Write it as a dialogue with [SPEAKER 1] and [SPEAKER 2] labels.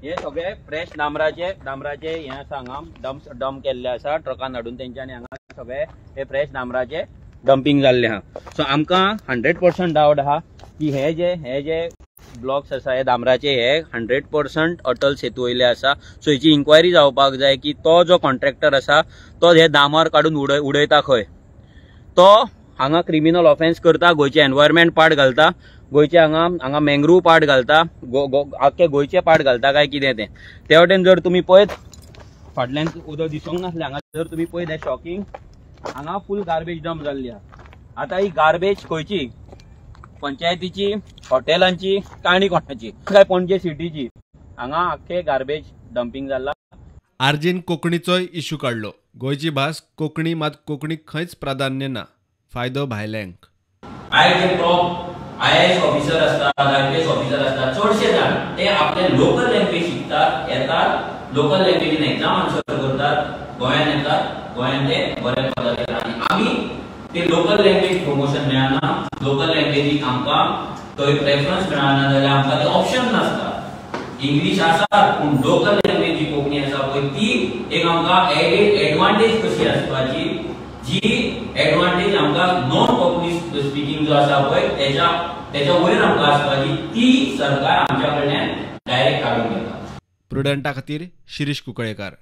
[SPEAKER 1] हे सगळे फ्रेश डांबराचे डांबराचे हे आसा हांगा डम्प डम्प केल्ले आसा ट्रकान हाडून तेंच्यांनी. हांगा सगळे हे फ्रेश डांबराचे डम्पिंग जाल्ले आहा. सो आमकां 100% डावट आहा की हे जे ब्लॉक्स आसा हे डांबराचे, हे 100% अटल सेतू वयले आसा. सो हेची इन्क्वायरी जावपाक जाय की तो जो कॉन्ट्रॅक्टर आसा तो हे डांबर काडून उडयता खंय. तो हांगा क्रिमिनल ऑफेन्स करता, गोंयचे एनवायरमेंट पाड घालता, गोंयचे हांगा हांगा मँग्रूव पाड घालता, आख्खे गोंयचे पाड घालता काय कितें तें. ते वटेन जर तुमी पळयत, फाटल्यान उदक दिसूंक नासलें, हांगा जर तुमी पळयत हें शॉकिंग, हांगा फूल गार्बेज डंप जाल्ली आहा. आतां ही गार्बेज खंयची? पंचायतीची, हॉटेलांची काय आनी कोणाची काय पणजे सिटीची? हांगा आख्खे गार्बेज डंपिंग जाल्ला.
[SPEAKER 2] आरजीन कोंकणीचोय इशू काडलो. गोंयची भास कोंकणी, मात कोंकणीक खंयच प्राधान्य ना, फायदो भायल्यांक.
[SPEAKER 1] आयज जे टॉप आयएएस ऑफिसर असतात, आयपीएस ऑफिसर असतात, चडशे जाण ते आपले लोकल लँग्वेज शिकतात, येतात, लोकल लँग्वेजीन एक्झाम आन्सर करतात, गोंयान येतात, गोंयान ते बरे पदार येतात. आनी आमी ते लोकल लँग्वेज प्रमोशन मेळना, लोकल लँग्वेजीक आमकां थंय प्रेफरन्स मेळना जाल्यार आमकां ते ऑप्शन नासता. इंग्लीश आसा, पूण लोकल लँग्वेज जी कोंकणी आसा पळय, ती एक आमकां एडेड एडवांटेज कशी आसपाची, जी एडवांटेज आमकां नॉन कोंकणी स्पिकींग जो आसा पळय तेच्या वयर आमकां आसपाची, ती सरकार आमच्या कडल्यान डायरेक्ट काडून घेता.
[SPEAKER 2] प्रुडंटा खातीर शिरीष कुंकळेकार.